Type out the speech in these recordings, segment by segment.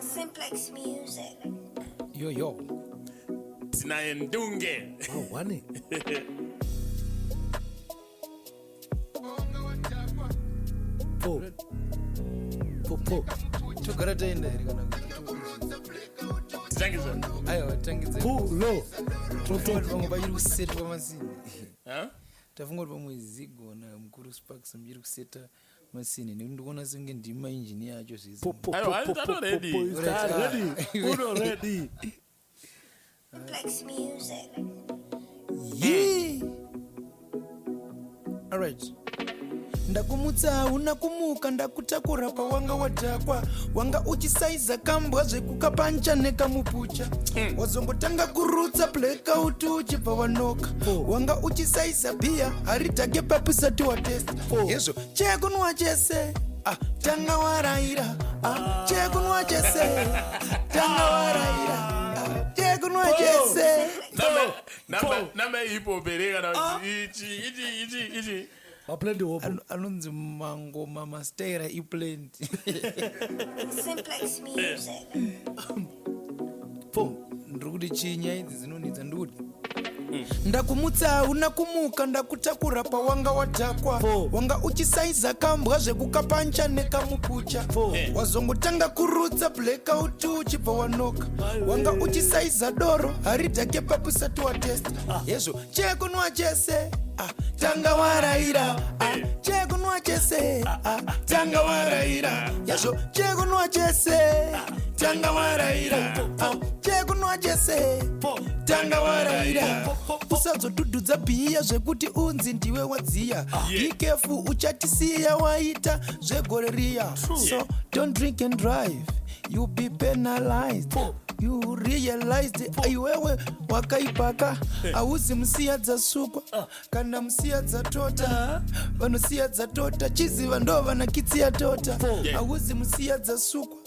Simplex Music. Yo yo. Tinaye Ndunge. Mawani. Po. Po po. Togara taenda here kana kuti Titangidze. aiwa tangidze. Pulo. Tofunga kuti pamwe pachiri kusetwa masini. Huh? Tafunga kuti pamwe Zigo na mukuru Sparks muchiri kuseta masini nekuti ndikuona senge ndimi mainjiniya acho zvese. Po po Aiwa, po po I'm po ready. po. Is Alright, that ah. ready? Uno ready. Simplex Music. Yeah. Alright. Ndakumutsa una kumuka ndakutakura pawanga wadhakwa wanga uchisaiza kambwa zvekukapancha nekamupucha wazongotanga kurutsa blackout uchibva wanoka wanga uchisaiza bhiya haridhake papisati watesta hezvo chekunwa chese ah, tanga waraira ah, chekunwa chese tanga waraira ah, chekunwa chese Number number number ipo here kana kuti ichi ichi ichi ichi. Maplendi hopo. Anonzi mangoma mastaira iplant. Simplex Music. Po. Ndiri kuti chii nyaya idzi dzinonetsa ndikuti ndakumutsa una kumuka ndakutakura pawanga wadhakwa Fo. wanga uchisaiza kambwa zvekukapancha nekamupucha Fo. wazongotanga kurutsa blackout uchibva wanoka wanga uchisaiza doro haridhake papisati watesta hezvo chekunwa chese ah, tanga waraira ah, chekunwa chese ah, tanga waraira hezvo chekunwa chese tanga waraira ah, chekunwa chese tanga waraira usazodhudhudza bhiya zvekuti unzi ndiwe wadziya. Be careful uchatisiya waita zvegore riya. So don't drink and drive, you be penalized. You realized iwewe wakaipaka hauzi musiya dzasukwa kana musiya dzatota vanosiya dzatota chiziva ndo vanakitsiya tota hauzi musiya dzasukwa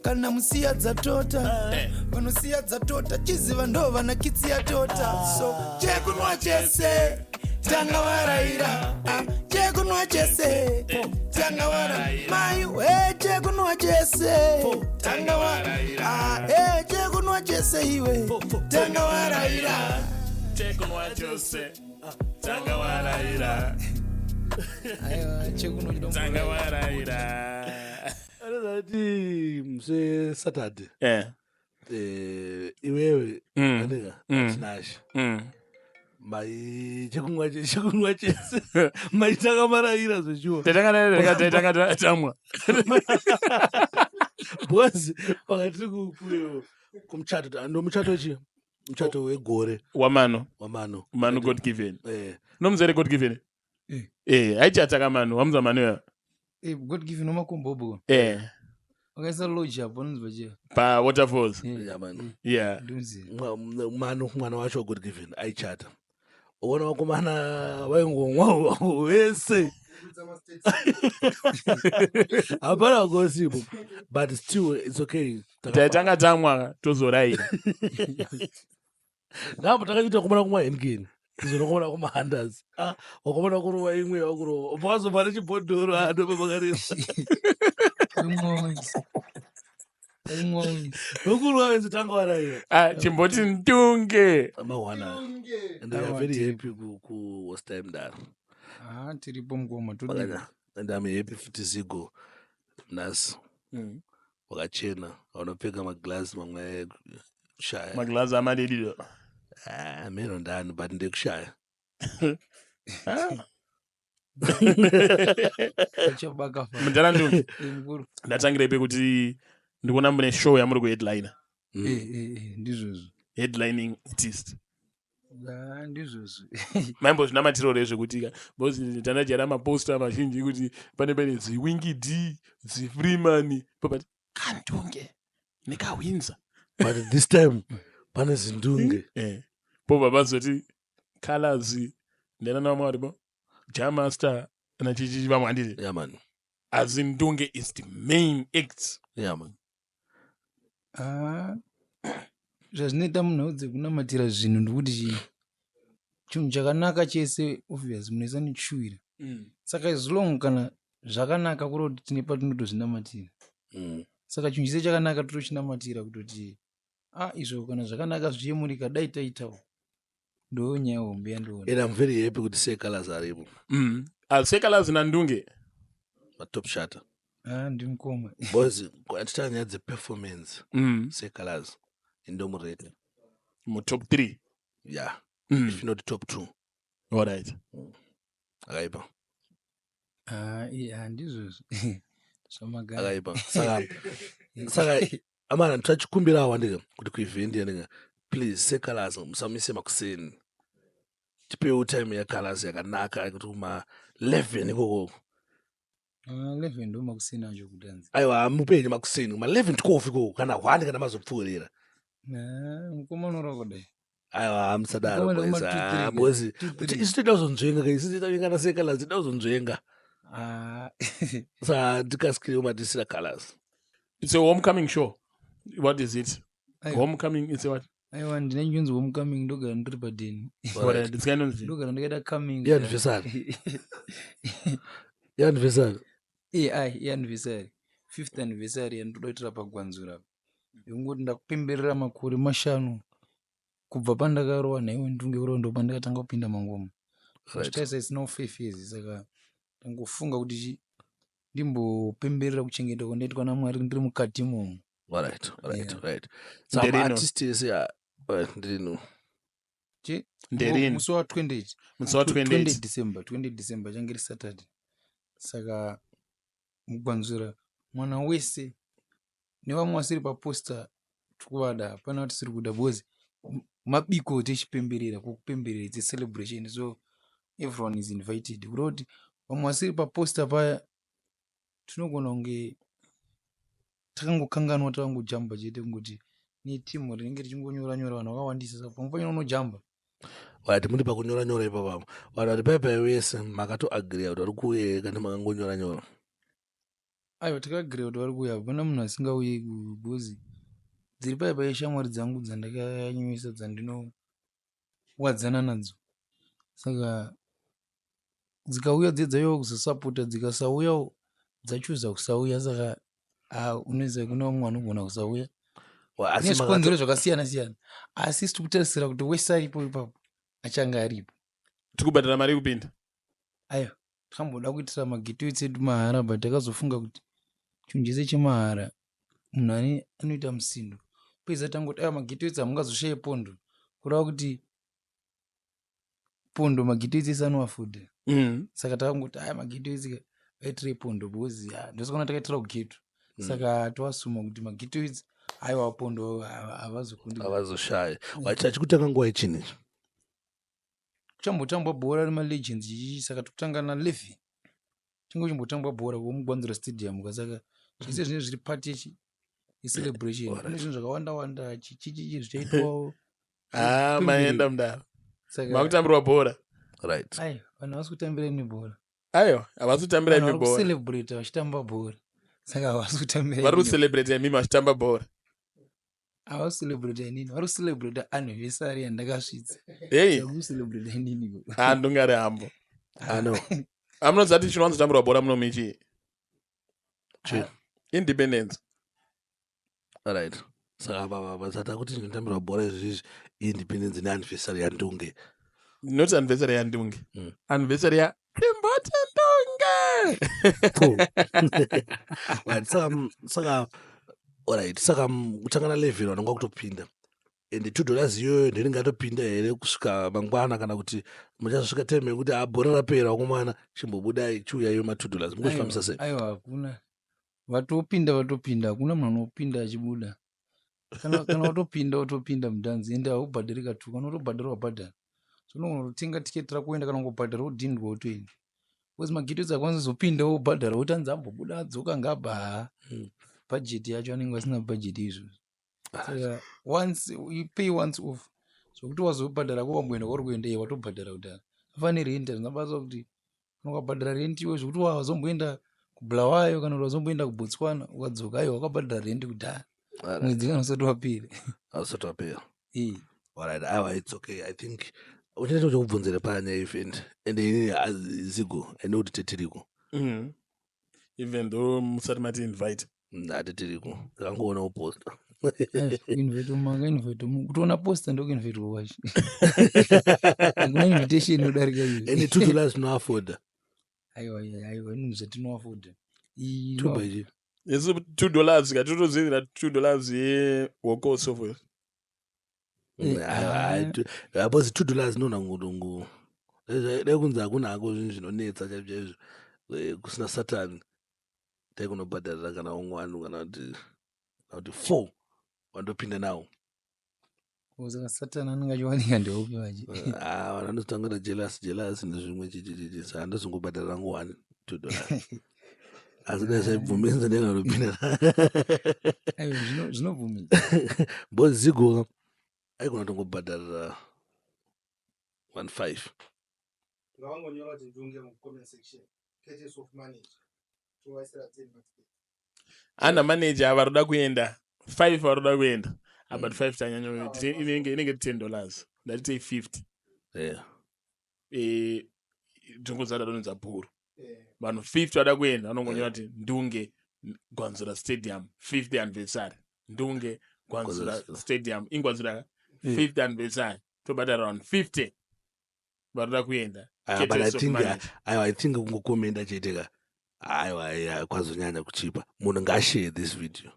kana musiya dzatota vanosiya dzatota chiziva ndo vanakitsiya tota. So chekunwa chese tanga waraira ah, chekunwa chese tanga waraira mai we chekunwa chese tanga waraira ah, eh, chekunwa chese iwe tanga waraira. Chekunwa chose. Tanga waraira. Aiwa chekunwa. Tanga waraira. Anozati mse Saturday. Iwewe anika Tinashe. Mai chekunwa chekunwa chese. Mai takamarayira zveshuwa. Tatanga tamwa. Because pakati kumuchato ndo muchato chi muchato wegore Wamano. Wamano. Manu God given. Nomuzere God given. Eh. Aichata Manu, wamza Manu ya. God given wamakombobo. Wakaisa lodge apo anonzi pachiya. Pa waterfalls. Yeah, man. Yeah. Ndinoziva. Mano mwana wacho God given aichata uona vakomana vaingomwa vese hapana gosipo, but still it's okay. Taitanga tamwa tozoraira. Napo takaita kumana kumwa Heineken izonokomana kumahandas wakomana kurova imwe wakurova ubva nechibhodhoro ndopapakarira. Imwe. Nokurova venzi tanga waraira. Ah, chimboti Ndunge. Mawana and we are Aiwa, very tiripo. happy ku host time ndaro. Ah, tiripo mukoma todiwa. Makanya and I'm happy futi Zigo nhasi wakachena aunopfeka maglass mamwe ekushaya. Maglazi amadedido. Ah, meno ndani but ndekushaya. Achabaka fa. Mudhara Ndunge. Mukuru. Ndatangira pekuti ndikuona mune show yamuri kuheadliner. Ndizvozvo. Headlining artist. Ah, ndizvozvo. Maimbozvinamatiro rezvekuti ka because tandajara maposta mazhinji kuti pane ziWinky D, ziFreeman papati kaNdunge nekaWinza. But this time pane zindunge. Pobva pazoti Colors ndena navamwe varipo Jamaster nachichi vamwe handiti? Yeah man. Asi Ndunge is the main act. Yeah man. Ah, zvazvinoita munhau dzekunamatira zvinhu ndikuti chinhu chakanaka chese obvious munoisa nechishuwira saka as long kana zvakanaka kuri kuti tine patinotozvinamatira. Saka chinhu chese chakanaka totochinamatira kutoti a izvo kana zvakanaka zvichiyemurika, dai taitawo. Ndo nyaya hombe yandiona. And I'm very happy kuti Seh Calaz aripo. Seh Calaz naNdunge. Matop shatter. Ah, ndimukoma. Because atitanga nyaya dzeperformance, Seh Calaz indomureta. Mutop 3. Yeah, if not top 2. Alright. Akaipa. Ah, iya, ndizvozvo zvamagara. Akaipa. Saka amana tachikumbirawo andika kuti kuevent yandika, please, Seh Calaz musamise makuseni, tipewo time yaCalaz yakanaka yekuti kuma 11 ikokoko. Ah, 11 ndo makuseni acho kutanzi? Aiwa, mupenyu makuseni kuma 11, 12 ikoko, kana 1 kana mazopfuurira. Ah, mukoma unorwa kudai. Aiwa, musadaro. Mukoma boys. ndokuma 2, Ah, 3. Boys, 2, kuti 3. isu toida kuzonzvenga ka, isu toida kana Seh Calaz toida kuzonzvenga. Ah. Saka ndikasikire matisira Calaz. It's a homecoming show. What is it? Aiwa. Homecoming, it's a what? Aiwa, ndine chinonzi homecoming, ndogara ndiri padeni. Alright, it's kind of Ndogara ndakaita coming. Yeanniversary, yeanniversary. Ai, ianniversary, fifth anniversary yandoda kuitira paGwanzura, yekungoti ndakupemberera makore 5 kubva pandakarowa nhaiwe Ndunge. Kurova ndo pandakatanga kupinda mangoma. Taisa it's now 5 years, saka ndangofunga kuti ndimbopemberera kuchengeta kwandaitwa naMwari ndiri mukati imomo. Alright. Yeah. Right, saka Nderino. maartist ese alright, ndirino. Nderini? Musi wa28. Musi wa 20 28. December, 20 December, change iri Saturday. Saka muGwanzura mwana wese nevamwe vasiri paposter tikuvada, hapana tisiri kuda, because mabiko techipemberera, kwokupemberera, it's a celebration, so everyone is invited. Kureva kuti vamwe vasiri paposter paya tinogona kunge takangokanganwa, takangojamba chete, kungoti netimu rinenge richingonyora nyora vanhu vakawandisa, saka pamwe panyona unojamba. Right, muri pakunyora nyora ipapapo, vanhu vari paipai wese makatoagriya kuti vari kuuya kana makangonyora nyora? Aiwa, takaagriya kuti vari kuuya, hapana munhu asingauyi, because dziri pai shamwari dzangu dzandakanyuwisa, dzandinowadzana nadzo, saka dzikauya dzedzaiwa kuzosapota, dzikasauyawo dzachuza kusauya. Saka unoziva kune vamwe vanogona kusauya Asi nezvikonzero zvakasiyana siyana, asi tiri kutarisira kuti wese aripo ipapo achange aripo. Tikubhadhara mari yekupinda? Aiwa, takamboda kuitira maghetto edu mahara, but takazofunga kuti chinhu chese chemahara munhu ane anoita musindo. Peza tangoti aiwa, maghetto hamungazoshaye pondo, kureva kuti pondo maghetto ese anoafodha. Saka takangoti aya maghetto vaitirei pondo, because ndosakaona takaitira kughetto. Saka toasuma kuti maghetto aiwa, pondo havazokundi. Havazoshaya. Chachikutanga nguva yechini ichi? Kuchambotambwa bhora remalegends chichichi, saka tikutanga na11, tinge kuchimbotambwa bhora vomuGwanzura Stadium ka. Saka zvese zvinenge zviri part yechi yecelebration. Kune zvinhu zvakawanda wanda, chichichichi zvichaitwawo. Ah, maenda mudaro. Saka Makutambirwa bhora. Right. Ai, vanhu havasi kutambira imi bhora. Aiwa, havasi kutambira Vanhu imi vari bhora. kucelebrata vachitamba bhora, saka havasi kutambira Vari inini. kucelebrata imimi vachitamba bhora. Havasi kucelebrata inini, vari kucelebrata anniversary yandakasvitsa. Hei. Kucelebrata inini. Ah, ndungari hambo. Ano. Amunoziva kuti chinowanzotambirwa bhora muno michi? Chi? Independence. Alright, saka vasati kuti ndinotambirwa bhora izvizvi, independence neanniversary yaNdunge. Not anniversary yaNdunge. Anniversary ya Timboti Ndunge. Right, saka alright, saka kutanga na11 vanonga kutopinda, and $2 iyoyo ndinenge atopinda here kusvika mangwana, kana kuti muchazosvika time yekuti abhora rapera, vakomana chimbobudai, chiuyaiyo ma$2, mungozvifambisa sei? Aiwa, hakuna. Vatopinda vatopinda, hakuna munhu anopinda achibuda. Kana watopinda watopinda mudhanzi, ende haubhadhari katu. Kana utobhadhara wabhadhara, so unogona kutotenga tiketi rakuenda, kana kungobhadhara wodhindwa wotoenda, because maghetto akwanisa kuzopinda wobhadhara woti anzi ambobuda adzoka ngabva haa. Bhajeti yacho anenge vasina bhajeti izvozvo. Saka once you pay, once off, zvokuti wazobhadhara ko wamboenda kwauri kuenda, iye watobhadhara kudhara. Afane rent, hazvina basa kuti unokabhadhara rent iwe, zvokuti wazomboenda kuBulawayo kana kuti wazomboenda kuBotswana, ukadzoka, aiwa, wakabhadhara rent kudhara, mwedzi kana usati wapera. Asati wapera. Eh. Alright, aiwa, it's okay. I think uchaita chokubvunzira panyaya event, and inini Zigo, I know kuti tetiriko. Even though musati mati invite. Ndati tiriko, ndakangoonawo posta. Kuinvite manga invite kutoona posta ndokuinvitwa kwacho. Hakuna invitation inodarika iyo. Ende $2 tinoafforda. Aiwa, aiwa, inhu zvatinoafforda. Two by chi? Isu $2 katotozivira $2 yewokoso for. Apozi $2 inonangudungu. Dai kunzi hakuna hako zvinhu zvinonetsa chaizvo chaizvo, kusina Satani, dai kunobhadharira kana umwe wanhu kana kuti four vandopinda nawo. Saka Satani anenge achiwanika ndeupi vachi? Ah, vanhu vanozotanga jealous, jealous nezvimwe chichichichi, saka ndozongobhadharira rangu one $2, asi dai zvaibvumidza ndinganopinda. Aiwa, zvinobvumidza. Because Zigo aigona kutongobhadharira 1.5. Ngavangonyora kuti Ndunge mucomment section, courtesy of manager, tovaisira 10 matiketi. Ana manager varoda kuenda 5, varoda kuenda about 5 tanyanya, inenge $10, ndatitei 50. Tongodzada donedza bhuru. Vanhu 50 vada kuenda vanongonyora kuti Ndunge Gwanzura Stadium 50th anniversary, Ndunge Gwanzura Gwanzura. Stadium ingwanzura 5th anniversary, tobhadhara vanhu 50 varoda kuenda. Aiwa, but I Courtesy of think manager. Aiwa, I think kungokomenda chete ka, aiwa, aiwa, kwazonyanya kuchipa. Munhu ngaashare this video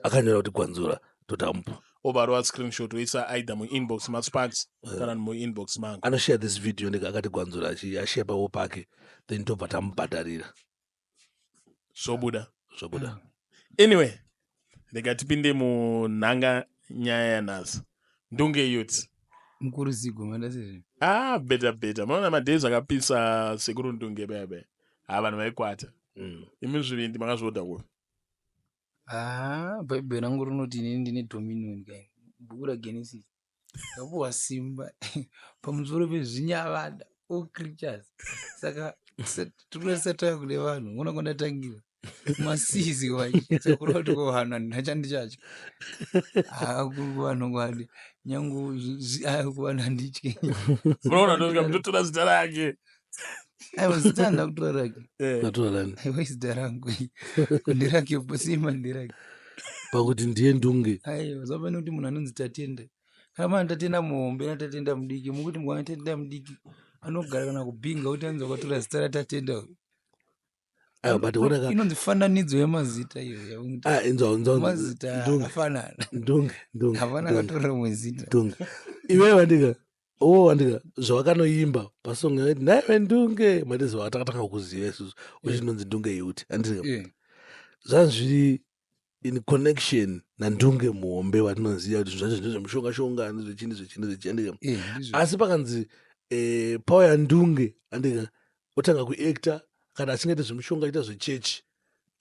akanyora kuti Gwanzura, totamupa. Obarova screenshot oisa either muinbox maSparks kana muinbox mangu. Anoshare this video ndega akati Gwanzura, ashare pawo pake, then tobva tamubhadharira. Zvobuda. Zvobuda. Anyway, rega tipinde munhanga nyaya yanhasi. Ndunge Youth. Mukuru Zigo, mandasizvi. Ah, better, better. Maona madays akapisa sekuru Ndunge bebe, ha, vanhu vaikwata. Imi zvivindi makazviodha kupi? Ah, Bhaibheri rangu rinoti inini ndine dominion kai. Bhuku raGenesis, ndapuwa simba pamusoro pezvinyavada, all creatures. Saka tiri tauya kune vanhu, ona kwandatangira masizi wachi. Saka kureva kuti kuvanhu handina chandichacho. Ah, kuri kuvanhu kwadi nyange kuvanhu handityi. Munoona ndosvika mutotora zita rake. Aiwa, zita handina kutora rake. Natora rani? Aiwa, izita rangu nderake, simba nderake. Pakuti ndiye Ndunge. Aiwa, zvapane kuti munhu anonzi Tatenda, kana mana Tatenda muhombe naTatenda mudiki, mukuti mwana Tatenda mudiki anogara kana kubhinga kuti anzi wakatora zita raTatenda uyu. Aiwa, but ona ka. Inonzi fananidzo yemazita iyo yakuti Ah, inzwa, inzwa. mazita Ndunge. akafanana. Ndunge, Ndunge. Hapana Ndunge. akatora rimwe zita. Ndunge, iwewe wandika uwo wandika zvawakanoimba pasong yakati naiwe Ndunge matizi watakatanga kuziva isusu uchinonzi Ndunge Youth, andika? Zvanzviri in connection naNdunge muhombe watinoziva kuti zvinhu zvacho ndezvemushonga shonga, ndezvechii, ndezvechii, ndezvechii, andika? Eh, ndizvo. Asi pakanzi pauya Ndunge, andika, otanga kuacta kana achingaite zvemushonga, achiita zvechechi,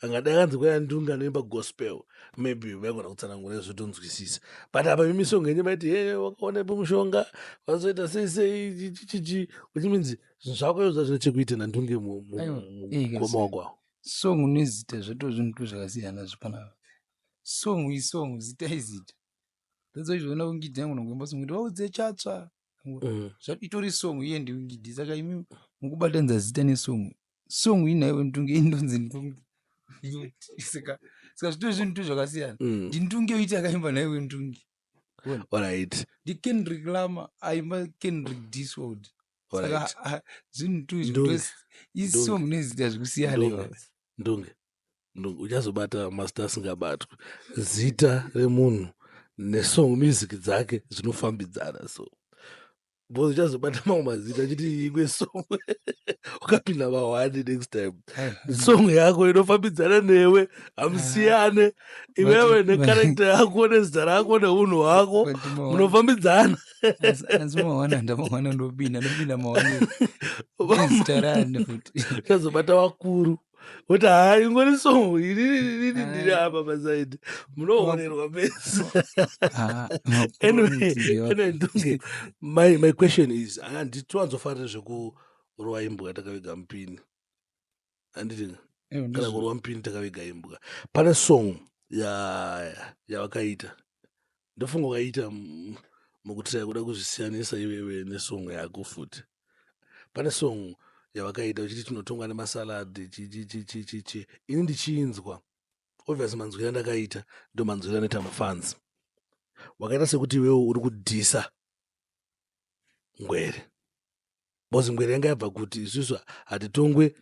angadai akanzi kwaya Ndunge anoimba gospel, maybe vaigona kutsanangura zvotonzwisisa. But apa mimisongo yenye maiti he wakaonepo mushonga vazoita sei sei chichichi, which means zvinhu zvako izvo zvine chekuita naNdunge. Aiwa, eh, Mukoma wako awo. Song nezita zvato zvinhu tu zvakasiyana zvipanapa. Song isong, zita izita. Ndodzoizviona Ungidhi yangu nongoimba song kuti vaudze chatsva. Itori song iye ndiUngidhi. Saka imi mukubatanidza zita nesong. Song inaiwe Ndunge indonzi Ndunge Youth. Saka zvitori zvinhu tu zvakasiyana. NdiNdunge uiti akaimba naiwe Ndunge. NdiKendrick Lamar aimba Kendrick Disworld. Saka zvinhu tu Ndunge. isong nezita zvikusiyana. Ndunge. Ipapo. Ndunge, Ndunge, uchazobata mazita asingabatwi. Zita remunhu nesong music dzake zvinofambidzana, so because uchazobata mamwe mazita achiti imwe song ukapinda mahwani next time. Aiwa. Song yako inofambidzana newe, hamusiyane iwewe necharacter yako nezita rako neunhu hwako. But Munofambidzana. Asi mawana ndamawana, ndopinda mawana nezita rani futi. Uchazobata vakuru kuti hai, ingori song inini ndiri apa pasaidi, munoonerwa mese. Ah, Anyway, Ndunge, my question is, handitiwanzofarira zvekurova imbwa takaviga mupini, handiti? Kana kurova mupini takaviga imbwa. Pane song yavakaita, ndofunga wakaita mukutira kuda kuzvisiyanisa iwewe nesong yako futi. Pane song. Yavakaita uchiti tinotongwa nemasalad chichichichichi, ini ndichiinzwa, obviously manzwiro andakaita ndo manzwiro anoita mafans. Wakaita sekuti iwewo uri kudhisa Ngwere, because Ngwere yanga yabva kuti isusu hatitongwe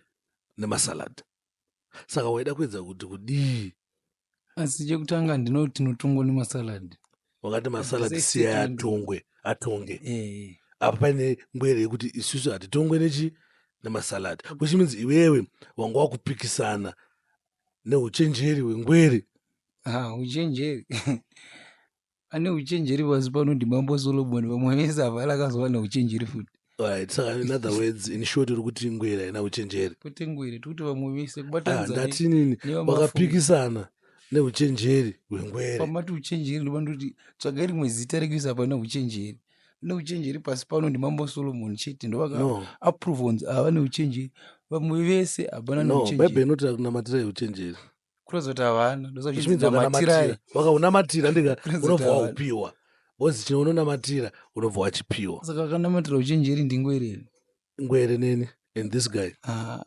nemasalad. Saka waida kuedza kuti kudii? Asi chekutanga ndinoti tinotongwa nemasalad. Wakati masalad Say siya statement. atongwe, atonge. Eh. Apa paine Ngwere yekuti isusu hatitongwe nechi nemasalad, which means iwewe wanga wakupikisana neuchenjeri hwengwere. Ah, uchenjeri, ane uchenjeri pasi pano ndimambo Solomon. Vamwe vese havana akazowana uchenjeri futi. Right, saka in other words, in short, uri kuti Ngwere haina uchenjeri? Kwete Ngwere, tikuti vamwe vese. Ah, Kubatanidza ndatinini nevamafungu. wakapikisana neuchenjeri hwengwere. Pamati uchenjeri, ndopandoti tsvagai rimwe zita rekuisa pana uchenjeri. Ane uchenjeri pasi pano ndimambo Solomon chete, ndovaka No. approve kunzi ava neuchenjeri. Vamwe vese hapana No, Bhaibheri neuchenjeri. inoti kunamatirai uchenjeri. Kuratidza kuti havana. Which means wakanamatira, wakaunamatira ndika Kuratidza kuti unobva havana. waupiwa, because chinounonamatira unobva wachipiwa. Saka akanamatira uchenjeri ndingwereri? Ngwere neni and this guy. Ah.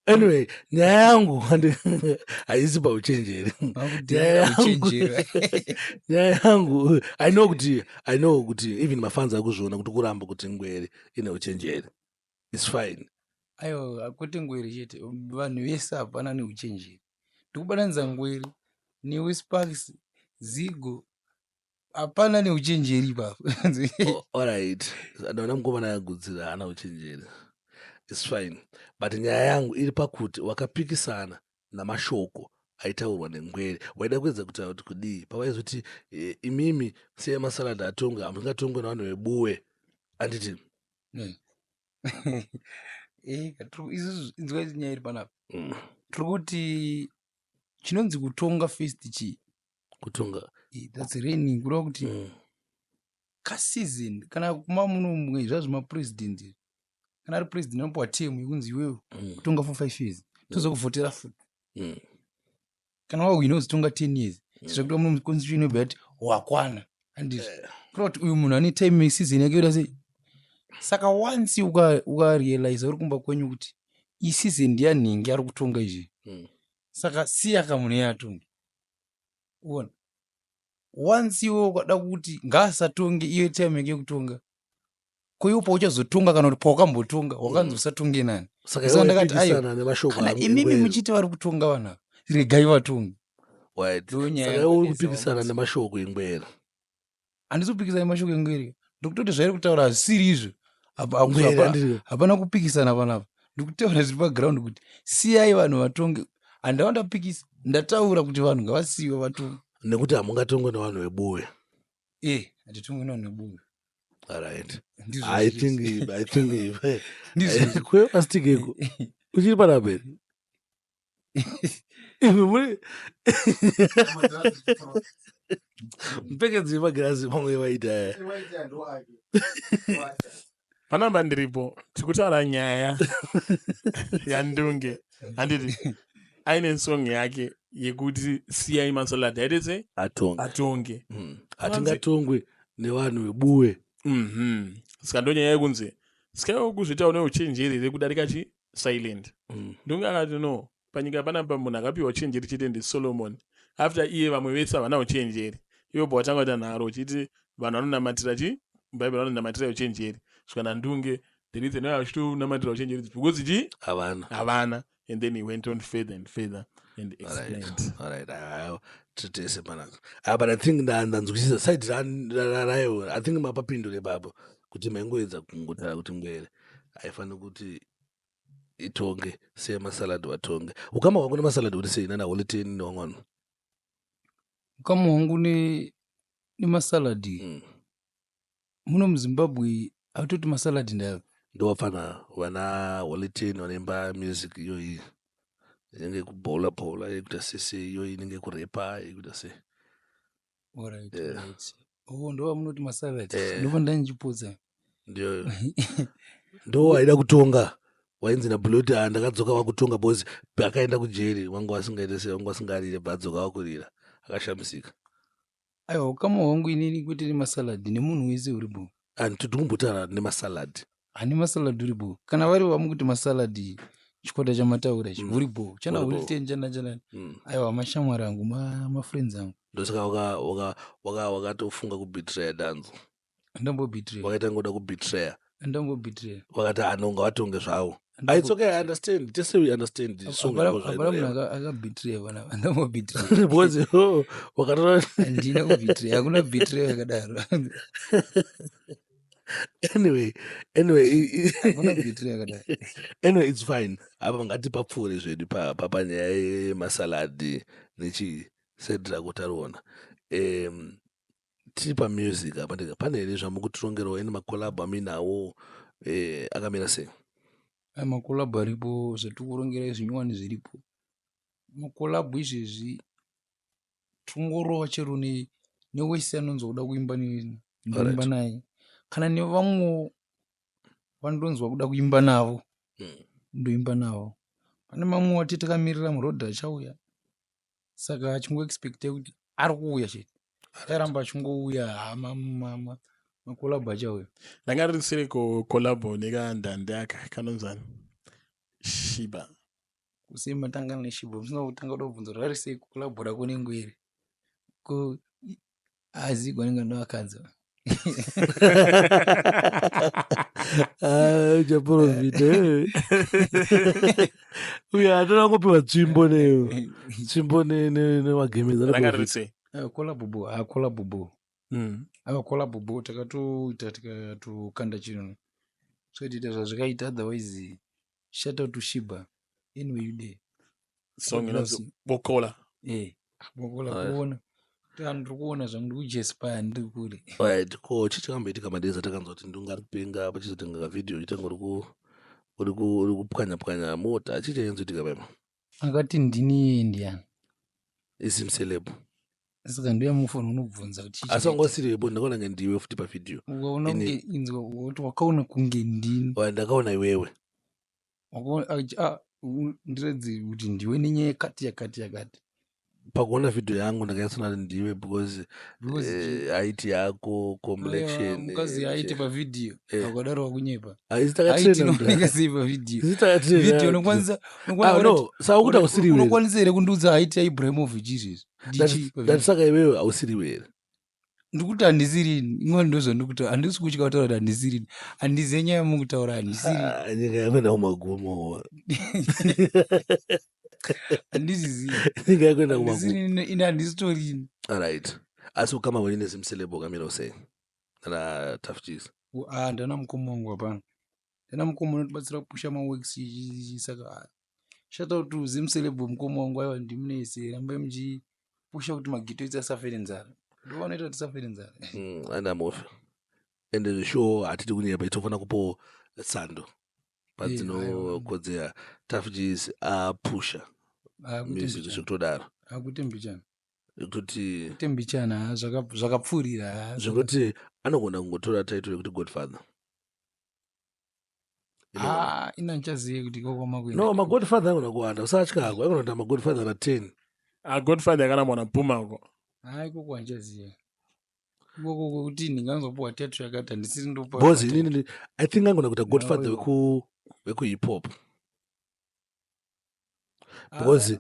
Anyway, nyaya yangu haisi pauchenjeri. Nyaya Makudhirira yangu, uchenjeri. nyaya yangu, I know kuti even mafans akuzviona kuti kuramba kuti Ngwere ine uchenjeri, it's fine. Aiwa, kwete Ngwere chete, vanhu vese hapana neuchenjeri. Ndikubatanidza Ngwere newe, Sparks, Zigo, hapana neuchenjeri ipapo. Alright, ndaona mukomana agudzira haana uchenjeri, it's fine, but nyaya yangu iri pakuti wakapikisana namashoko aitaurwa nengwere. Waida kuedza kutaura kuti kudii pavaizoti imimi siyai masalad atonge, hamungatongwe navanhu vebuwe, handiti? Eh, isusu inzwa nyaya iri panapa. Tiri kuti chinonzi kutonga first chii? Kutonga. That's reigning, kureva kuti kaseason kana kuma muno zvazvo mapresident, kana ari president anopiwa term yekunzi iwewe kutonga for 5 years, tozokuvhotera futi. Kana wahwina uzitonga 10 years. Zvakuti muno constitution inobva yati wakwana, handizvo? Kureva kuti uyu munhu ane time, season yake yoita sei. Saka once ukarealiza uri kumba kwenyu kuti iyi season ndiyanhingi ari kutonga izvi, saka siya kamunhu iye atonge. Uona, once iwe ukada kuti ngaasatonge iyo time yake yekutonga, koiwo pauchazotonga kana kuti paukambotonga wakanzi usatonge nani? Saka Saka iwe ndakati, aiwa, waipikisana nemashoko kana imimi engwere. muchiti vari kutonga vanhu ava, regai vatonge. Right. Ndiyo nyaya Saka iwe uri yangu. kupikisana nemashoko engwere? Handisi kupikisana nemashoko engwere, ndokutoti zvairi kutaura hazvisiri izvo. Ngwere, handiti? Hapana kupikisana panapa, ndikutaura zviri paground kuti siyai vanhu vatonge. Handava ndapikisa, ndataura kuti vanhu ngavasiyiwe vatonge. Nekuti hamungatongwe nevanhu vebuwe. E, hatitongwe nevanhu vebuwe. Alright. Ndizvo I zviri. think I think Ndizvo. Kwemastikeko uchiri panapa here imi muri mupfekedzo yemagirazi mamwe vaita aya. Panamba ndiripo, tikutaura nyaya yaNdunge, handiti? Aine song yake yekuti siyai masalad aite sei? Atonge. Atonge. Hatingatongwe nevanhu vebuwe. Saka ndo nyaya yekunzi sikaiwo kuzviitawo neuchenjeri here kudarika chi silent. Ndunge akati no, panyika panapa munhu akapiwa uchenjeri chete ndiSolomon. After iye vamwe vese havana uchenjeri. Iwe bva watanga kuita nharo uchiti vanhu vanonamatira chi Bhaibheri, vanonamatira uchenjeri. Svika naNdunge, the reason why vachitonamatira uchenjeri is because chi Havana. Havana. And then he went on further and further and explained. Alright, aiwa, titese panapa. Ah, but I think ndanzwisisa side rayo. I think mapapindure ipapo kuti maingoedza kungotaura kuti Ngwere haifaniri kuti itonge, seyemasalad vatonge. Ukama hwako nemasalad uri sei, nana Holy Ten nevamwe vanhu? Ukama hwangu nemasaladi, muno muZimbabwe hautoti masaladi ndava. Ndowapfana vana Holy Ten vanoimba music iyoyi inenge kubhola bhola, yekuita sese iyoyi, inenge kurepa, yekuita sei. Alright, Yeah. alright. Oh, ndova munoti masaladi? Eh. Ndova ndandichipotsa. Ndiyoyo ndo waida kutonga, wainzi naBuloti, "Ah, ndakadzoka wakutonga," because akaenda kujeri wanga wasingaite sei, wanga wasingarire, bva wakurira akashamisika. Aiwa, ukama hwangu inini kwete nemasaladi, nemunhu wese uripo. And tiri kumbotaura nemasalad. Hani masalad uribo kana vari vamukuti masalad, chikwata chamataura ichi uribo chana. Uribo. Uri ten chana chana. Aiwa, mashamwari angu, mafriends angu. Ndosaka wakatofunga kubetraya danzo. Andambobetray. Wakaita ngoda kubetraya. Andambobetray. Wakati anonga vatonge zvavo. Ah, it's okay, I understand. Just say we understand. Song yako Hapana munhu zvainoera. akabetray pana, andambobetray. Because oh, wakatora. Handina kubetray, hakuna betray yakadaro. Anyway, Hakuna betray yakadaro. Anyway, it's fine. Apa ngatipapfuure zvedu panyaya yemasaladi nechisedrako tariona. Tiri pamusic apa, ndika pane here zvamukutirongerawo? Ene macollab aminawo akamira sei? Aya macollab aripo, zvatikurongerai zvinyowani zviripo. Macollab izvezvi tongorova chero newese anonzwa kuda kuimba ndoimba naye, kana nevamwewo vandonzwa kuda kuimba navo, ndoimba navo. Pane mamwe wati takamirira murodhi achauya, saka achingoexpecte kuti ari kuuya chete, acharamba achingouya. Macollab achauya. Ranga risiri collabo nekandande aka kanonzani, Shiba? Kusei matanga neshiba musina kutanga kuda kubvunza kuti rari sei collab rako nengwere ko azigwa nenge ndoakadza. Ah, uchaprofita uyo atona kupiwa tsvimbo netsvimbo nemagemeza. Ranga riri sei? Collab bo, collab bo. Aiwa, collab bo, takatoita tikatokanda chinhu zvikaitoita zvazvikaita. Otherwise shout out to Shiba anyway you day. Song inonzi Bokola. Eh, Bokola. Alright. Kuona ndiri kuona zvangu, ndiri kujespa, ndiri kure. Right, ko chii chakamboitika madezi atakanzwa kuti ndunga ari kupenga, pachizotenga kavhidhiyo chitanga uri kupwanya pwanya mota? Chii chainzoitika paima? Akati ndini ndiani? Isimceleb. Saka ndoya mufoni unobvunza kuti chii Asi chakaitika. wanga usiripo, ndakaona kunge ndiwe futi pavhidhiyo. Ukaona kunge, inzwa kuti wakaona kunge ndini. Wa, ndakaona iwewe. Wakaona ah, ndiredze kuti ndiwe nenyaya yakati yakati yakati. Pakuona vhidhiyo yangu ndakanyatsoona kuti ndiwe because Because height yako, complexion. Mukadzi aite pavhidhiyo akadaro wakunyepa. Haisi Haiti takatraina. inooneka sei pavhidhiyo? Isi takatraina. Vhidhiyo unokwanisa Ah, no, saka kuti hausiriwe. Unokwanisa here kundiudza height yaIbrahimovic izvezvi? Ndichi Ndati pavhidhiyo. saka iwewe hausiriwe here? Ndikuti handisirini, imwe ndozvandikuti handisi kutya kutaura kuti handisirini, handiziye nyaya yamukutaura, handisirini. Ah, nyika yakuenda kumagumo. Handizizivi. Nyika yakuenda kumagumo. Handisirini ine, handisitorini. Alright, asi ukama hwenyu nezimceleb wakamira sei nana Taftis? Ah, ndana mukoma wangu hapana, ndana mukoma unotibatsira kupusha maworks ichi, saka shout out to Zimceleb, mukoma wangu. Aiwa, ndimunese, rambai muchipusha kuti magito ethu asafe nenzara, ndovanoita kuti tisafe nenzara. Anamofa ende zvishuwo, hatidi kunyepa, itofanira kupawo tsando padzinokodzera. Taftis apusha music zvekutodaro. Akuti mbichana. Zvekutoti Kuti mbichana, zvakapfuurira zvekuti anogona kungotora title yekuti Godfather. Ah, ina ndichazive kuti kokoma kuenda. No, magodfather anogona kuwanda, usatya hako, agona kuita magodfather na 10. Ah, Godfather yakarambwa napuma uko. Hai, ikoko handichaziva ikoko kwekuti ndinganzopuwa title yakati handisiri ndopuwa. Because inini I think angona kuita Godfather No. wekuhip hop because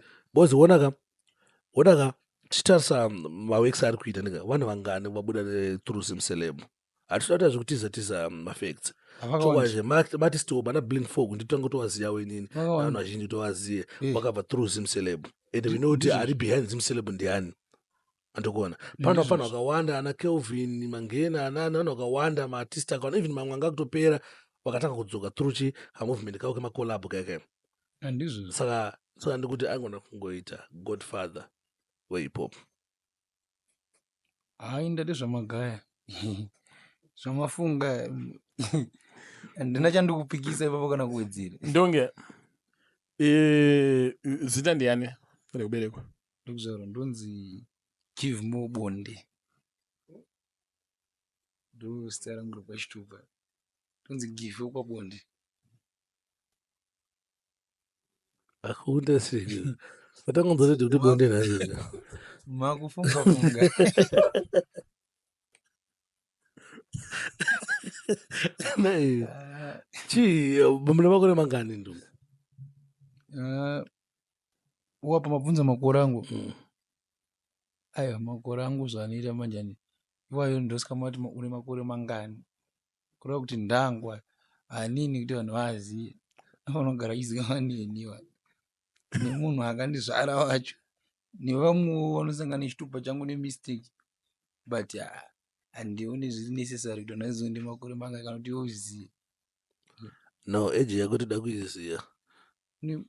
wonaka tichitarisa maworks ari kuita, ndika vanhu vangani vabuda through Zimceleb? Hatitoda kuita zvekutiza tiza mafacts. Chokwazve matistiwo bana Blink Fog nditanga tovaziyawo inini, vanhu vazhinji tovaziye vakabva through Zimceleb, and we know kuti ari behind Zimceleb ndiani, andokuona pano Ndizvozvo. vanhu vakawanda, ana Kelvin Mangena, anani, vanhu vakawanda, maartist akawanda, even mamwe anga kutopera vakatanga kudzoka through chi kamovement kavo kemacollab kaikai. Handizvozvo. Saka ndikuti angona kungoita Godfather wehip hop. Hai, ndati zvamagaya zvamafunga, handina chandikupikisa ipapo kana kuwedzera. Ndonge zita ndiani rekuberekwa? Ndokuzvarwa ndonzi Give More Bonde, ndo zita rangu repachitupa, ndonzi Give wekwaBonde. Akunda sei vatangonzwa kuti Bonde nhasi? Makufunga funga. Nei, chii mune makore mangani ndungu? Ah, wapa mabvunza makore angu. Mm. Aiwa, makore angu zvaanoita manje ani iwayo ndosika mati une makore mangani, kureva kuti ndangwa hanini kuti vanhu vazive, anofanira kugara achizikanwa neniwa nemunhu akandizvara wacho nevamwewo vanosangana nechitupa changu nemistake, but ah, handioni zviri necessary kuti vanhu vazive ndi makore mangani kana kuti iwe uzive. No, age yako toda kuiziva.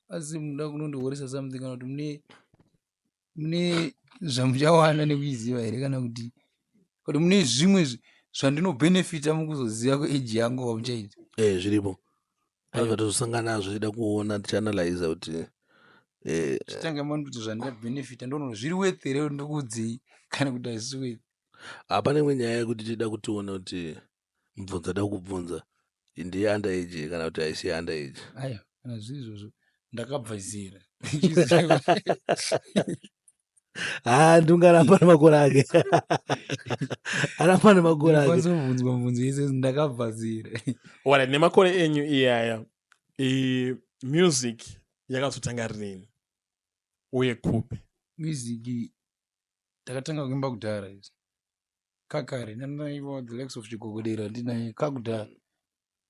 Asi muda kunondihoresa something kana kuti mune zvamuchawana nekuiziva here, kana kuti mune zvimwe zvandinobhenefita mukuzoziva kueji yangu wamuchaita? Eh, zviripo. Pane zvatozosangana nazvo tichida kuona, tichianalyza kuti chitanga mandoti zvandabhenefita ndoona zviri worth here ndikuudzei kana kuti hazvisi worth. Hapana imwe nyaya yekuti tida kutiona kuti mubvunzo da kubvunza ndiye under age kana kuti haisi under age. Aiwa, kana zviri izvozvo ndakabva zera. Ha, ndingaramba nemakore ake, aramba nemakore ake. Ndikwanisa kubvunzwa mubvunzo yese, ndakabva zera. Alright, nemakore enyu iyaya, music yakazotanga rini uye kupi? Music takatanga kuimba kudhara izvi kakare nanaiva the likes of Chigogodera, ndinaye kakudhara,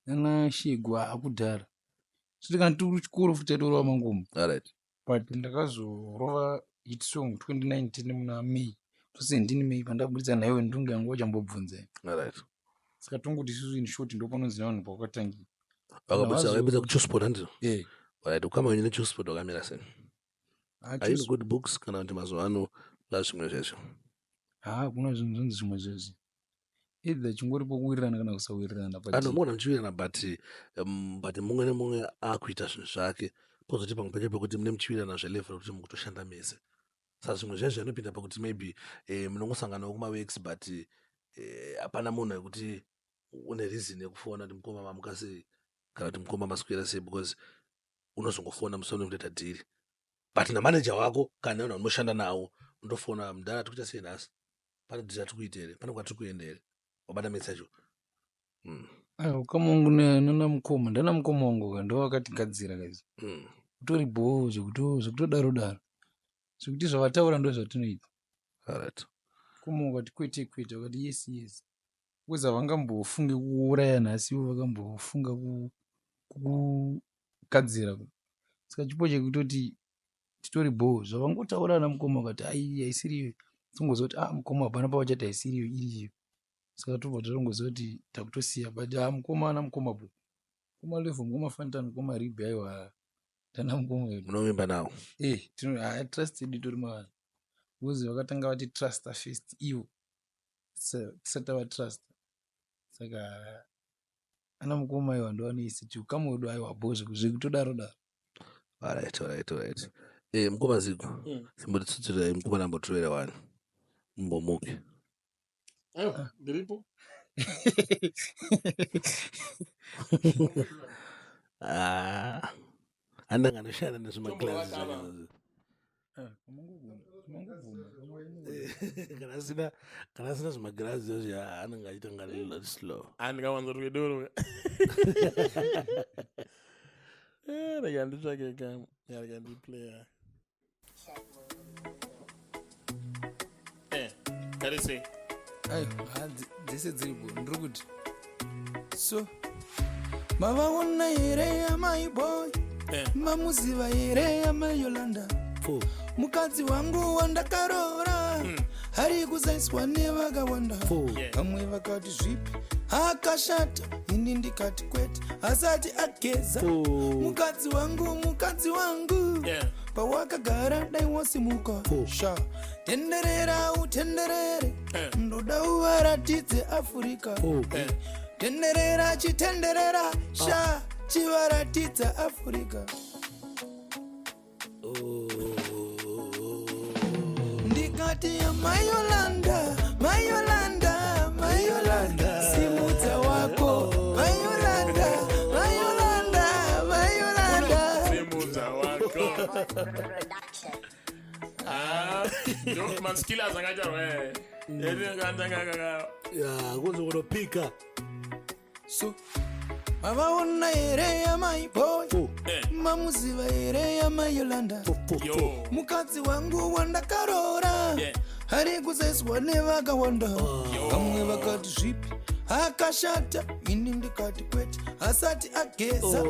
nana Shegwa akudhara, zviti kana tiri kuchikoro futi taitorova mangoma. But ndakazorova hit song 2019 muna May, 2017 May, pandabuditsa Nhaiwe Ndunge yangu wachambobvunza. Saka tongoti isusu in short ndopanonzi nevanhu pawakatangira. Vakabudisa, vaibudisa kuChillspot, handizvo? Eh. Alright, ukama wenyu neChillspot wakamira sei? Are you in good books kana kuti mazuva ano zvimwe zvezvo? Ha, kuna zvinhu zvonzi zvimwe zvezvi, either chingoripo kuwirirana kana kusawirirana, but Ano mugona muchiwirirana, but mumwe nemumwe akuita zvinhu zvake, pozoti pamwe pacho pekuti mune muchiwirirana zvelevel rekuti mukutoshanda mese. Saka zvimwe zvezvo zvinopinda pakuti maybe munongosanganawo kumaworks, but hapana munhu wekuti une reason yekufona kuti mukoma mamuka sei kana kuti mukoma maswera sei, because unozongofona musi unoita dhiri, but namanager wako kana nevanhu vamunoshanda navo unotofona, mudhara tikuita sei nhasi, pane dhiri ratiri kuita here, pane kwatiri kuenda here, wabata mese yacho. Aiwa, ukama wangu nana mukoma, ndana mukoma wangu ka ndo vakatigadzira kaizvo. Kutori bhoo zvekutodaro daro, zvekuti zvavataura ndo zvatinoita. Koma ukati kwete kwete, ukati yes, because havangambofunge kuuraya nhasi, ivo vakambofunga kukugadzira. Saka chipo chekutoti titori bhoo, zvavangotaura namukoma ukati ai haisiriyo, tongoziva kuti ah, mukoma hapana pavachati haisiriyo, iriyo. Saka tobva tatongoziva kuti takutosiya, but ha, mukoma ana mukoma bo, mukoma Levo, mukoma Fantan, mukoma Ribi, aiwa, tana mukoma wedu. Munovimba nawo? Eh, ha, trust yedu itori mavanhu because vakatanga vati trusta first ivo tisati tavatrust. Saka ana mukoma aiwa ndo vanoisa ti ukama wedu, aiwa, bho zvekutodaro daro. Alright, mukoma Zigo, simbotitsutsirai mukoma nambotorera wani mumbomuke. Aiwa, ndiripo. Ah, andanga anoshanda nezvimaglazi. Ah, mangobvuma. Kana asina zvimagirazi izvo anenge achiita nga slow. Andikawanza rwedoro. Rega nditsvake kamwe, rega ndiplaya. Karise. Aiwa, ha, dzese dziripo, ndiri kuti so mavaona here amai boy? Mamuziva here amaYolanda? Four. Mukadzi wangu wandakaroora ari kuzaiswa nevakawanda. Four. Vamwe vakati zvipi, akashata, ini ndikati kwete, asati ageza. Four. Mukadzi wangu, mukadzi wangu, pawakagara dai wasimuka. Four. Sha, tenderera utenderere. Ndoda uvaratidze Afrika. Four. Tenderera, chitenderera sha, chivaratidza Afrika. Oh. Ndikati Mayolanda, Mayolanda, Mayolanda, simudza wako Mayolanda, Mayolanda, Mayolanda. Simudza wako. Production. Ah, ndo maskillers akatarwa. Ya, kunzi kunopika. So mavaona here yamai boy? Mamuziva here yamai Yolanda? Yo. Mukadzi wangu wandakaroora Yeah. ari kuzaiswa nevakawanda. Vamwe vakati zvipi, akashata. Ini ndikati kwete, asati ageza.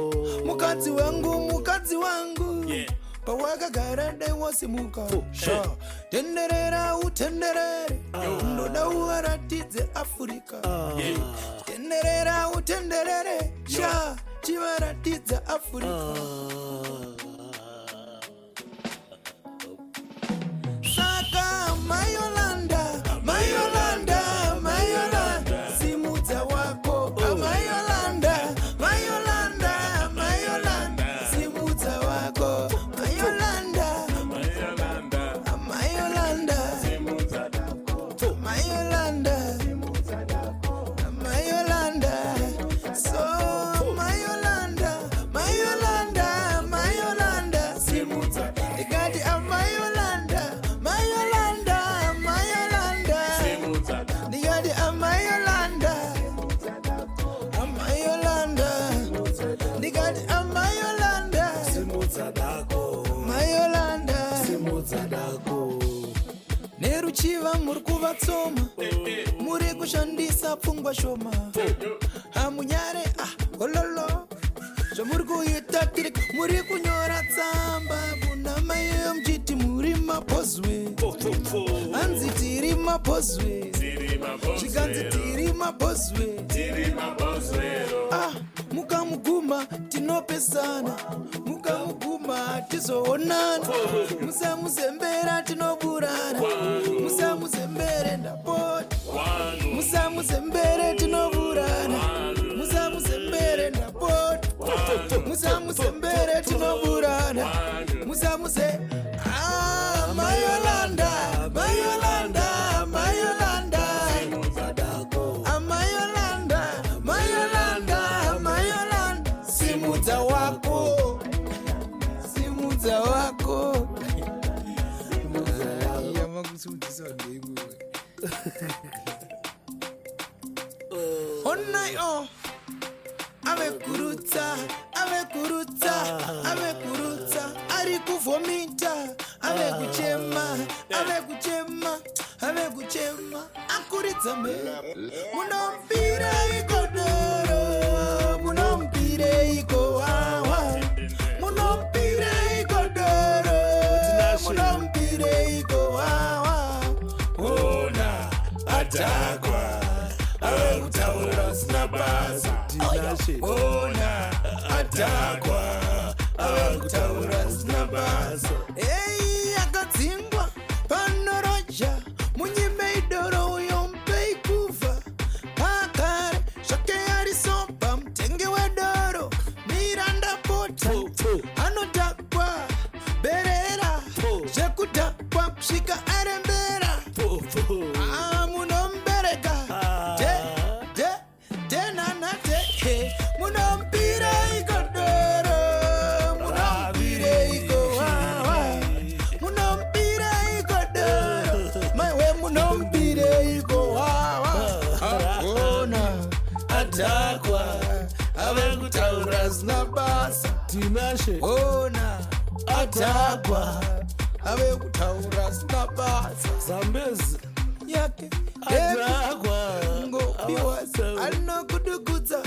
Mukadzi wangu, mukadzi wangu, Yeah. pawakagara dai wasimuka. Sha, tenderera utenderere, ndoda uvaratidze Afrika. Yeah. Tenderera utenderere, sha, chivaratidza Afrika. Saka Mayolanda, Mayolanda, Mayolanda, simudza wako. Mayolanda, Mayolanda, Mayolanda, simudza wako. Mayolanda, Mayolanda. Mayolanda, Mayolanda, Mayolanda. So Mayolanda, Mayolanda, Mayolanda, simudza. Ikati amayolanda, Mayolanda, Mayolanda. Ndikati amayolanda, amayolanda. Ndikati amayolanda, Simudza dako. Mayolanda. Simudza dako. Neruchiva muri kuvatsoma, muri kushandisa pfungwa shoma. Hamunyare, ah, ololo, zvamuri kuita tiri muri kunyora tsamba kuna maiyo muchiti muri mapozwe. Hanzi tiri mapozwe, zvikanzi tiri mapozwe. Ah, mukamuguma tinopesana, mukamuguma tizoonana. Musamuzembera tinoburana, musamuzembere ndapota. Musamuzembere tinoburana, musamuzembere ndapota. Musamuzembere tinoburana, musamuze. Ah, Mayolanda, Mayolanda, Mayolanda. Amayolanda, Mayolanda, Mayolanda, simudza wako, simudza wako. Yamakusimudzisa vanhu veimwe. Onai o, ave kurutsa, ave kurutsa, ave kurutsa, ari kuvhomita, ave kuchema, ave kuchema, ave kuchema, akuridza mhere. Munomupira ikodoro, munomupira ikowawa, munomupira ikodoro, munomupira ikowawa. Ona adhakwa, ave kutaura zvisina basa. Tinashe. Ona adhakwa, ave kutaura zvisina basa. Ei, akadzingwa panoroja, munyime idoro uyo mupei kufa. Pakare zvake ari soba, mutenge wedoro miranda pota. Anodhakwa berera, zvekudhakwa kusvika arembera. Ah, munomubereka te te te nana te he. Munomupira ikodoro, munomupira ikowawa, munomupira ikodoro, maiwe munomupira ikowawa. Ona adhakwa, ave kutaura zvisina basa. Tinashe. Ona adhakwa, ave kutaura zvisina basa. Zambezi. Yake Adhakwa. ngopiwa anokudugudza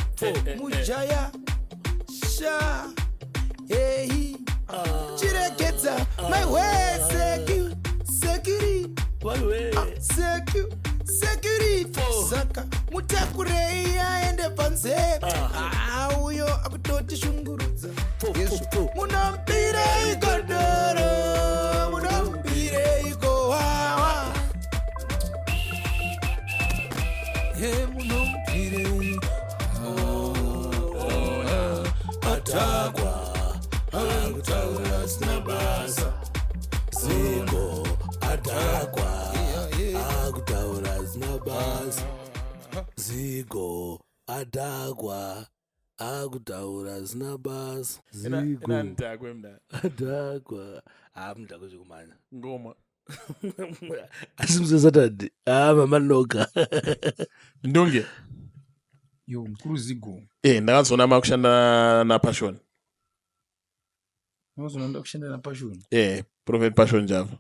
mujaya sha hehi chiregedza maiwe seku sekiri Waiwe. seku security. Saka mutakurei aende panze. Ah, uyo akutotishungurudza. Munomupira ikodoro, munomupira ikowawa. Ye munomupire Adhakwa, akutaura zvisina basa. Ziko adhakwa, akutaura zvisina basa. Zigo adhakwa, akutaura zvisina basa. Zigo Inandakwe mna. adhakwa. Ah, mudhakwa zvekumhanya. Ngoma. Asi musi weSaturday, ah, mamanoka. Ndunge. Yo, mukuru Zigo. Ndakazoona makushanda naPassion. Ndakazoona ndakushanda naPassion. Prophet Passion Java.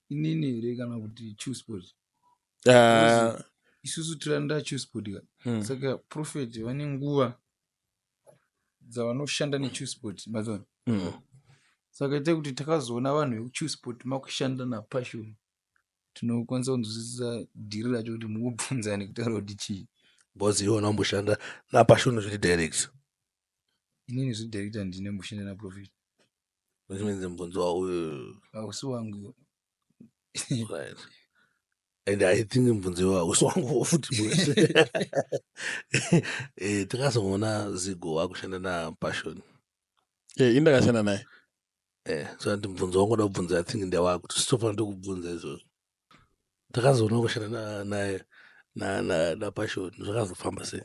Inini here kana kuti Chillspot? Isusu tiranda Chillspot ka. Saka Prophet vane nguva dzavanoshanda neChillspot, mazona. Saka itai kuti takazoona vanhu vekuChillspot makushanda naPassion, tinokwanisa kunzwisisa dhiri racho kuti mukubvunzani kutaura kuti chii. Because iwe unomboshanda naPassion zviri direct. Inini zviri direct handina mboshanda naProphet. Which means mubvunzo wauyu hausi wangu. Right. And I think mubvunzo iwo hausi wangu futi. Takazoona Zigo wakushanda naPassion. Ini ndakashanda naye. So andi mubvunzo wangu wada kubvunza, I think ndewako, tisitofanira tokubvunza izvozvo. Takazoona kushanda naye naPassion, zvakazofamba sei?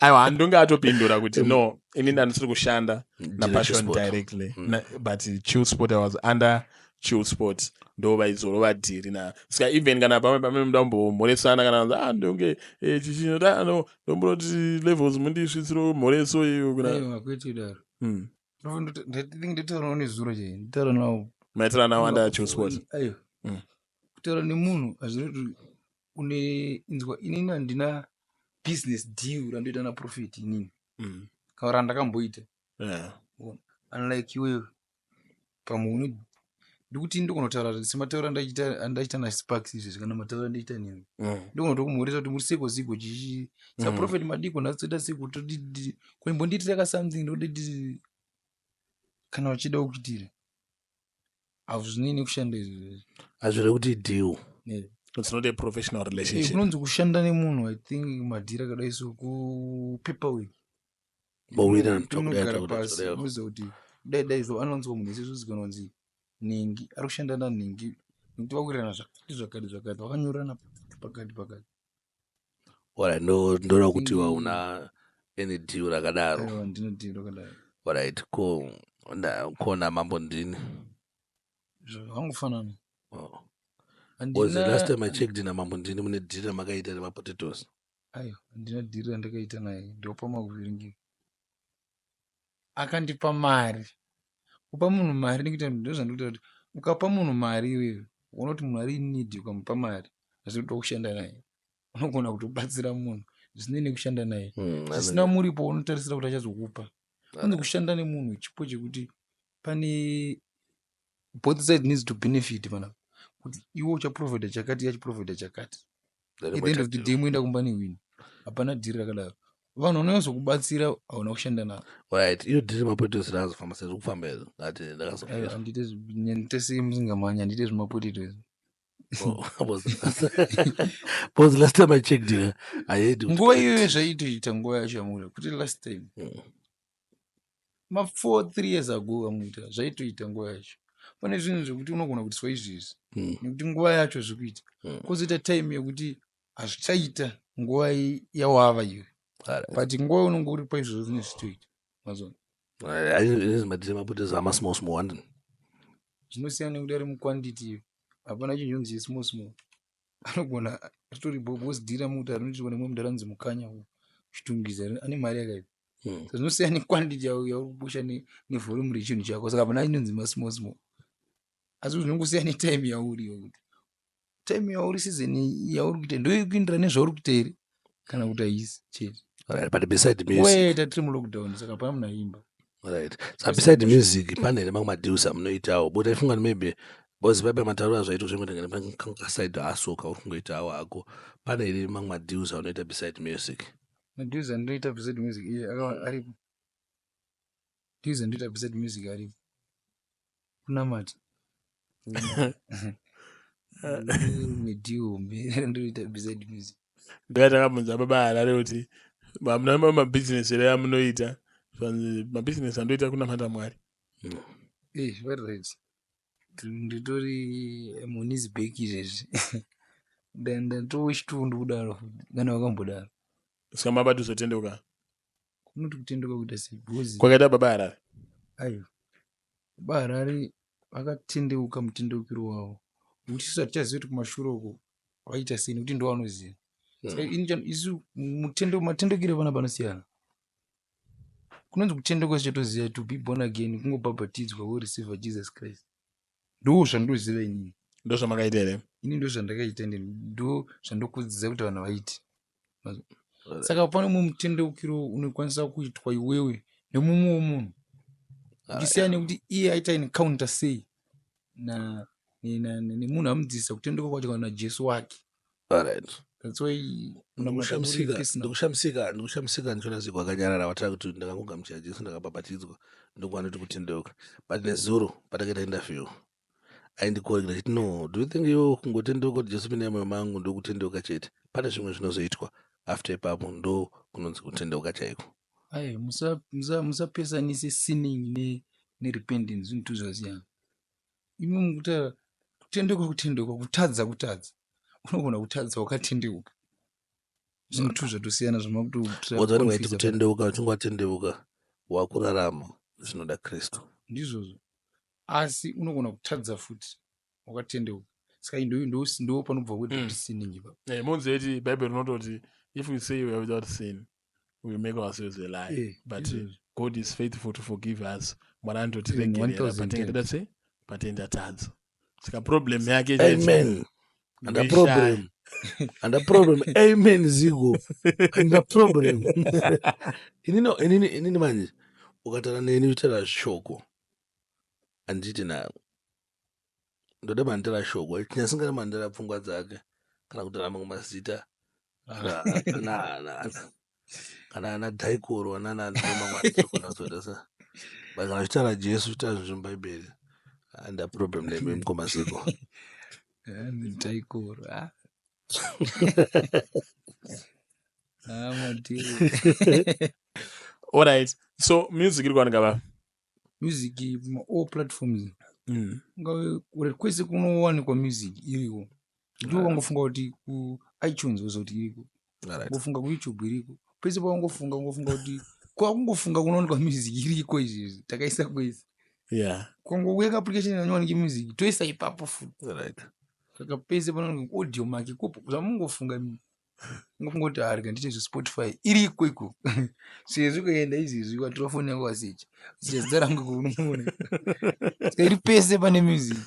Aiwa, handonge atopindura kuti no, ini ndandisiri kushanda naPassion directly, but Chillspot, I was under Chillspot, ndo vaizorova dhiri na. Saka even kana pamwe pamwe muda kumbomhoresana kana ah, ndonge chichinoda no ndombonoti levels mundisvitsiro mhoreso iyo kuna. Aiwa, kwete kudaro. Think nditaura nezuro chai, nditaura nawo. Maitira nawo under Chillspot. Aiwa. Kutaura nemunhu hazvinoti une inzwa. Inini handina business deal randoita naProphet inini, kana randakamboita. Unlike iwewe, pamwe une ndikuti ndikunotaura semataura andaita naSparks izvezvi, kana mataura andaita newe, ndikunotokumhoresa kuti muri seko Zigo chichi saProphet madiko nhasi toita seko todidi kuimbondiitira ka something ndodidi kana uchida kuitira, hazvinei nekushanda izvozvo. Hazvire kuti deal. It's not a professional relationship. Kunonzi kushanda nemunhu, I think madhiri akadai so kupaperwork. Bowirirana. Unogara pasi, unoziva kuti dai dai so anonzwa munhu ese zvozikanwa kunzi nhingi ari kushanda nanhingi nekuti vawirirana zvakati zvakati zvakati, vakanyorana pakati pakati. Alright, ndoda kuti wauna any deal rakadaro. Aiwa, ndine deal rakadaro. Alright, ko kona mambo ndini? Zvakangofanana. Oh. Was the last time I checked namambo ndini mune deal ramakaita remapotatoes? Aiwa, handina dhiri randakaita naye. Ndopa makuvhiringika, akandipa mari. Kupa munhu mari nekuita ndozvandikuita kuti ukapa munhu mari iwewe uona kuti munhu ari in need, ukamupa mari hazvinoda kushanda naye. Unogona kutobatsira munhu zvisinei nekushanda naye, zvisina muripo unotarisira kuti achazokupa. Kunzi kushanda nemunhu chipo chekuti pane both side needs to benefit pana kuti iwe uchaprovida chakati, yachiprovida chakati, at the end of the day muenda kumba newin. Hapana dhiri rakadaro. Vanhu vanonyatsokubatsira hauna kushanda navo. Right, iyo dhiri remapotatoes rakazofamba sei? Kufamba here ati ndakazofira? Handite sei musingamhanyi, handite zvemapotatoes. Because last time I checked, I had Nguva iyoyo zvaitoita, nguva yacho yamuita kuti last time, ma4 3 years ago amuita, zvaitoita nguva yacho. Pane zvinhu zvekuti unogona kuitiswa izvezvi nekuti nguva yacho zvikuita, kwozoita time yekuti hazvichaita nguva yawava iwe, but nguva unonge uripo izvozvo zvine zvichitoita, mazona. Madhiri emapotatoes ama small small one. Zvinosiyana nekuti ari muquantity. Hapana chinhu chinonzi small small, anogona ritori because dhiri ramukuti rinoitirwa nemumwe mudhara anonzi Mukanya Chitungwiza, ane mari yakaipa. So zvinosiyana nequantity yauri kupusha nevolume rechinhu chako. Saka hapana chinonzi masmall small, asi zvinongosiyana netime yauri, yokuti time yauri, season yauri kuita ndoikuindira nezvauri kuita here kana kuti haisi chete. Alright, but beside music, Weta tiri mulockdown, saka hapana munhu aimba. Right, so beside music pane here mamwe madeals amunoitawo? But aifunga kuti maybe because paipa matauro azvaitwa zvengoita kaside asoka uri kungoitawo hako, pane here mamwe madeals aunoita beside music? Madeals andinoita beside music iye aripo. Deals andinoita beside music aripo, kunamata nedeal hombe randinoita beside music. Ndakati akabvunza baba Harare kuti hamuna mamwe mabhizinesi here amunoita? Zvanzi mabhizinesi andoita kunamata Mwari. Very right, nditori munisbek izvezvi, ndatochitundu kudaro futi kana wakambodaro. Saka mabati uzotendeuka? Kunoti kutendeuka kuita sei? Because Kwakaita baba Harare. Aiwa, baba Harare vakatendeuka mutendeukiro wavo, nekuti isu hatichazivi kuti kumashure uko. Vaita sei nekuti ndo vanoziva. Saka ini isu mutendo matendekero pana panosiyana. Kunonzi kutendeuka chatoziva to be born again kungobhabhatidzwa woreceive Jesus Christ. Ndo zvandoziva inini. Ndo zvamakaita here? Ini ndo zvandakaita ende ndo zvandokudzidza kuti vanhu vaite. Saka pane mumwe mutendeukiro unokwanisa kuitwa iwewe nemumwewo munhu. Uchisiyana nekuti iye aita encounter sei na nemunhu amudzidzisa kutendeuka kwacho kana naJesu wake. Alright. That's why ndikushamisika ndikushamisika ndichiona Zigo akanyarara watara kuti ndakangogamuchira Jesu ndakabhabhatidzwa ndokuva ndoti kutendeuka but nezuro patakaita interview aindikorera achiti no do you think iwe kungotendeuka kuti Jesu pinda moyo mangu ndokutendeuka chete pane zvimwe zvinozoitwa after ipapo ndo kunonzi kutendeuka chaiko. Ayi musapesanise sinning nerepentance zvinhu tu zvasiyana. Imi mukutaura kutendeuka kutendeuka kutadza kutadza unogona kutadza wakatendeuka zvinhu tu zvatosiyana zvamakutowanenge vaiti kutendeuka uchinge watendeuka wakurarama zvinoda Kristu ndizvozvo asi unogona kutadza futi wakatendeuka saka ndo panobva kuti sinning ipapo. Munzi eti bhaibheri rinototi if we say we are without sin we make ourselves a lie but God is faithful to forgive us. Mwari anototiregerera patinenge tada sei patinenge tatadza. Saka problem yake amen and problem and a problem amen Zigo and a problem inini manje ukataura neni uchitaura shoko handiti na ndoda mandira shoko chinyasingana mandira pfungwa dzake kana kutaura mamwe mazita kana ana dhaikoro anananazoda but kana uchitaura Jesu uchitaura zvinhu zvemubhaibheri handa problem nemi mukoma Zigo. Dhaikoro Alright, so music iri kuwanika va music all platforms ungave kwese kunowanikwa music iriko. Ndiwo wangofunga kuti kuiTunes wozoti iriko, ngofunga kuYouTube iriko, pese pawangofunga ungofunga kuti kwakungofunga kunowanikwa music iriko. Izvezvi takaisa kwese kwangouya application inowanike music toisa ipapo futi. Saka pese panowanikwa audio make kupo zvamungofunga ungofunga kuti arika ndiite zveSpotify iriko iko. Sezvi kuenda izvezvi watora foni yangu wasecha zita rangu kunoona saka iri pese pane music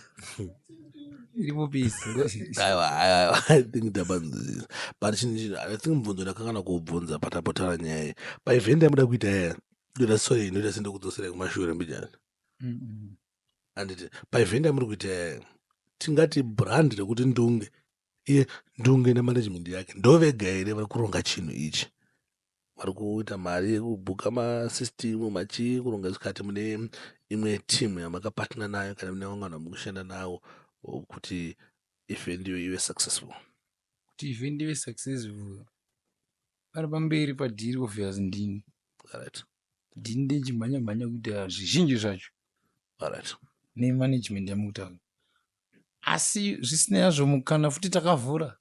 iripo pese. Aiwa aiwa, I think tabanzwisisa but chinhu I think mubvunzo ndakangana kuubvunza patapotaura nyaya iyi paevent yamuda kuita yaya ndoita sorry ndoita sendokudzoserai kumashure mbijana handiti paevent yamuri kuita yaya tingati brand rekuti Ndunge iye Ndunge nemanagement yake ndovega here vari kuronga chinhu ichi vari kuita mari yekubhuka masystem machii kuronga zvikati mune imwe team yamakapatna nayo kana mune vamwe vanhu vamukushanda navo kuti event iyo ive successful? Kuti event ive successful pari pamberi padhiri obvious ndini. Ndini ndechimhanya mhanya kuita zvizhinji zvacho nemanagement yamukutaura asi zvisinei hazvo mukana futi takavhura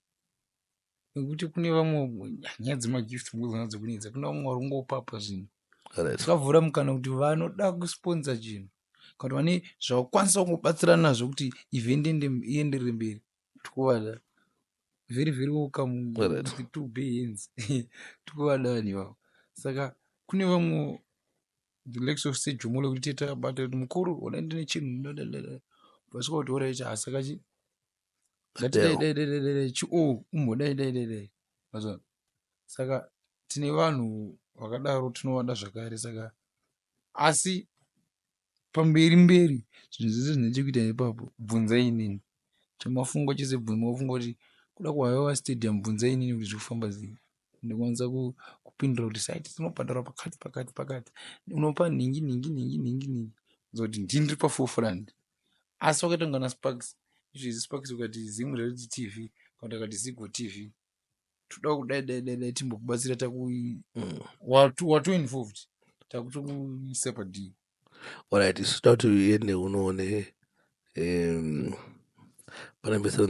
nekuti kune vamwe nyaya dzemagift mukudzona dzekunetsa kune vamwe vari kungopapa zvinhu. Takavhura mukana kuti vanoda kusponsa chinhu kana kuti vane zvavakwanisa kungobatsirana nazvo kuti event ienderere mberi tikuvada very very welcome with two bare hands tikuvada vanhu ivavo. Saka kune vamwe the likes of sejomo lekuti takabata kuti mukuru ona ndine chinhu vasvika kuti alright saka chi ngatidai dai dai dai dai chi o umbodai dai dai dai mazona. Saka tine vanhu vakadaro tinovada zvakare saka asi pamberi mberi zvinhu zvese zvine chekuita ipapo bvunzai inini chamafungo chese mafunga kuti kuda kuHaiwa Stadium bvunzai inini kuti zviri kufamba sei ndikwanisa kupindura kuti site tinobhadharwa pakati pakati pakati unopa nhingi nhingi nhingi nhingi nhingi kuti ndini ndiri paforefront asi wakaita kunga naSparks izvezvi Sparks ukati Zim Reality TV kana kuti akati Zigo TV toda kudai dai dai dai timbokubatsira taku wato involved takutokuisa padii. Alright, isu toda kuti uende unoone pane mbesi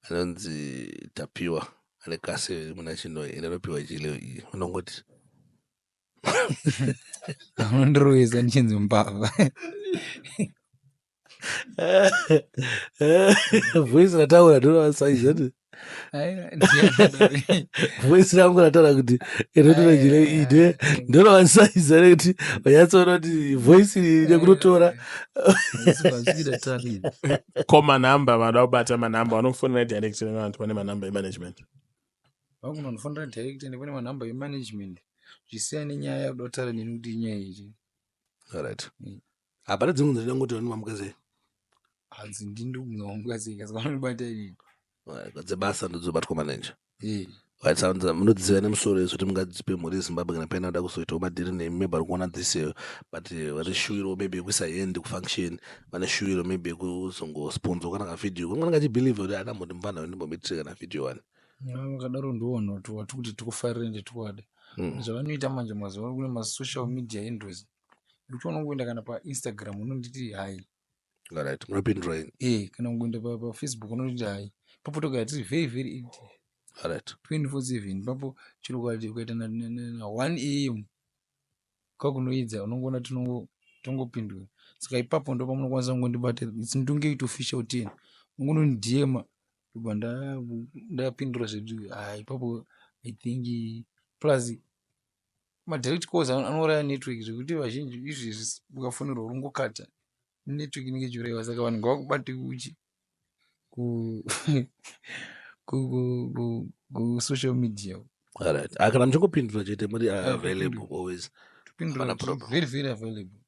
anonzi Tapiwa ane kase muna chino ende anopiwa chile iyi unongoti unondirovesa ndichinzi mbavha. Voice rataura ndorava size ati. Aiwa, ndiani? Voice rangu rataura kuti inotora ine ndorava size rekuti vanyatsoona kuti voice iri nekunotora. Hazvikuita tariri. Ko manhamba, vanoda kubata manhamba vanofonera direct nevanhu vane manhamba emanagement? Vakuna unofonera direct, ende pane manhamba emanagement, zvisiyana nenyaya yakuda kutaura neni kuti inyaya ichi. Alright. Hapana dzimwe nzira ngoti vanomamuka sei? Hanzi ndindobvunza wamukaseka, saka vanobata inini. Alright, dzebasa ndodzobatwa manager. Eh. Right, sounds munodziziva nemusoro izvo kuti mungadzipe mhuri yeZimbabwe kana paina kuda kuzoitawo madhiri nemi, maybe vari kuona this year, but vane shuwiro maybe yekuisa hand kufunction, vane shuwiro maybe yekuzongosponsorwa kana kavhidhiyo kumwe anenge achibelieve kuti ana mboti mufana ndimbomitire kana vhidhiyo one. Vakadaro ndoona kuti wati kuti tikufarire ende tikuwada. Zvavanoita manje mazuva ano, kune masocial media handles ekuti unongoenda kana paInstagram unonditi hi. Alright, munopindura ini? E, kana kungoenda paFacebook unonditi hi, papo togara tiri very very active. 24/7 papo, chero ukati ukaita na 1 a.m. Kwakunoidza unongoona tongopindura. Saka ipapo ndo pamunokwanisa kungondibata, its Ndunge Official 10, ungonondidhema, ndobva ndapindura zvedu. Ha, ipapo I think plus madirect calls anouraya network, zvekuti vazhinji izvezvi ukafonerwa ungokata, network inenge ichiurayiwa. Saka vanhu ngavakubate kuchi kusocial media. Alright, ah, kana muchingopindura chete muri available always. Topindura. Hapana problem. Very very available.